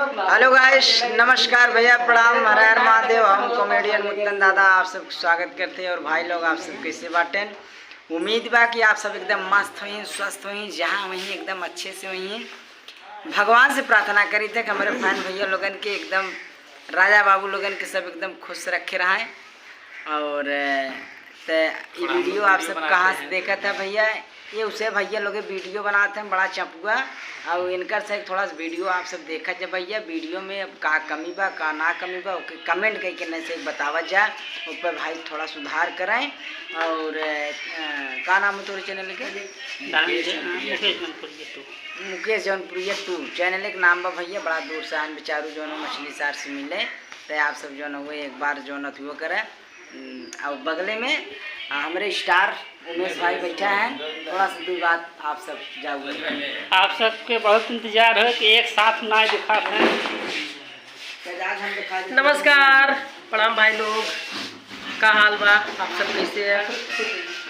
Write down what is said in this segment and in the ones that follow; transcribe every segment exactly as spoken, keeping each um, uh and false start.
Hello guys, नमस्कार भैया, प्रणाम, हर हर महादेव। हम comedian मुत्तन दादा आप सबके स्वागत करते हैं। और भाई लोग, आप सब कैसे बाटेन? उम्मीद बा कि आप सब एकदम मस्त होइहीं, स्वस्थ होइहीं, जहाँ होइहीं एकदम अच्छे से होइहीं। भगवान से प्रार्थना करी थे कि हमरे fan भैया लोगन के एकदम, राजा बाबू लोगन के सब एकदम खुश रखे रहें। और, अ, त ई video आप सब कहाँ से देखत है भैया? ये उसे भैया लोग video बनात हैं, बड़ा चपुआ। और इनकर से थोड़ा सा video आप सब देखत जा भैया। Video में अब का कमी बा, का ना कमी बा, ओके comment करके नहीं से बतावत जा, ऊपर भाई थोड़ा सुधार करें। और, अ, का नाम है तोरे channel के? मुकेश जौनपुरिया टू। मुकेश जौनपुरिया टू channel के नाम बा भैया। बड़ा दूर से आन बेचारू जौन मछली सार से मिले, तो आप सब जौन हुए एक बार जौन अथुओ करें। हम्म, और बगले में, आ, हमरे star उमेश भाई बैठा है, थोड़ा सा दो बात आप सब जाओगे। आप सबके बहुत इंतजार है कि एक साथ ना दिखा थे। तो आज हम दिखा देते हैं। नमस्कार, प्रणाम भाई लोग, का हाल बा? आप सब कैसे हैं?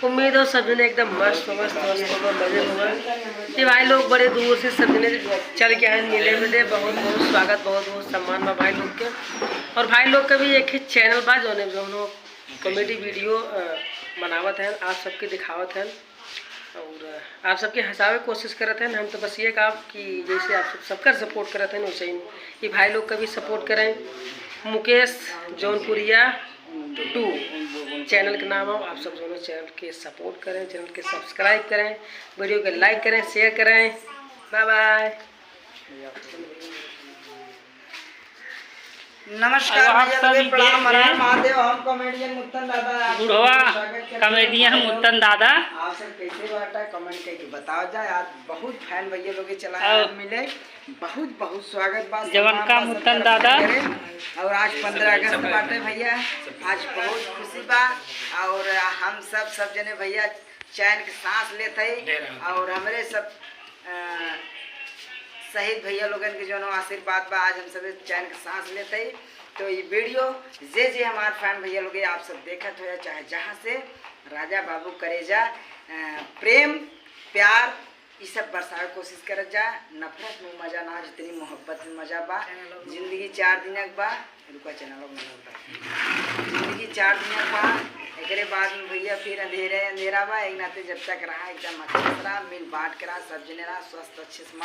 उम्मीद हो सब जने एकदम मस्त, मस्त, मस्त होगा, मजे होगा। ये भाई लोग बड़े दूर से सब जने चल के आए मिले मिले, बहुत बहुत स्वागत, बहुत बहुत सम्मान बा भाई लोग के। और भाई लोग का भी एक ही channel बा, जौन जौन comedy video, अ, बनावत हैं, आप सबके दिखावत हैं और, अ, आप सबके हंसावे के कोशिश करत हैं। हम तो बस ये काम कि जैसे आप सब सबकर support करत हैं, वैसे ही ये भाई लोग का भी support करें। मुकेश जौनपुरिया टू channel के नाम हो, आप सब दोनों channel के support करें, channel के subscribe करें, video के like करें, share करें। Bye bye। नमस्कार अरे आप भैया सब लोगे, ही प्रणाम, देख हर हर लें। महादेव, हम comedian मुत्तन दादा, आप बुढ़वा सबके स्वागत करते हैं। Comedian भाई लोग, मुत्तन दादा। आप सब कैसे बाटा, comment करके बताओ जाए। आज बहुत fan भैया लोग चला और आए मिले, बहुत बहुत स्वागत बा, जवन सम्मान का बा, मुत्तन सबका दादा। करे। और आज पंद्रह अगस्त बाटे भैया, आज बहुत खुशी बा। और हम सब सब जने भैया चैन के सांस लेत हई। और हमरे सब, अ, शहीद भैया लोगन के जौन आशीर्वाद बा, आज हम सब चैन के सांस लेत हई। तो ये video जे जे हमार fan भैया लोग आप सब देखत हो, चाहे जहाँ से, राजा बाबू करेजा, अ, प्रेम, प्यार, ई सब बरसावे के कोशिश करत जा। नफरत में मजा ना, जितनी मोहब्बत में मजा बा। जिंदगी चार दिन के बा, रुका, channel lock नहीं होता। जिंदगी चार दिन के बा, एकरे बाद में भैया फिर अंधेरे अंधेरा बा। एक नाते जब तक रहा एकदम अच्छा से रहा, मिल बांट के रहा, सब जने रहा, स्वस्थ अच्छे से मस्त।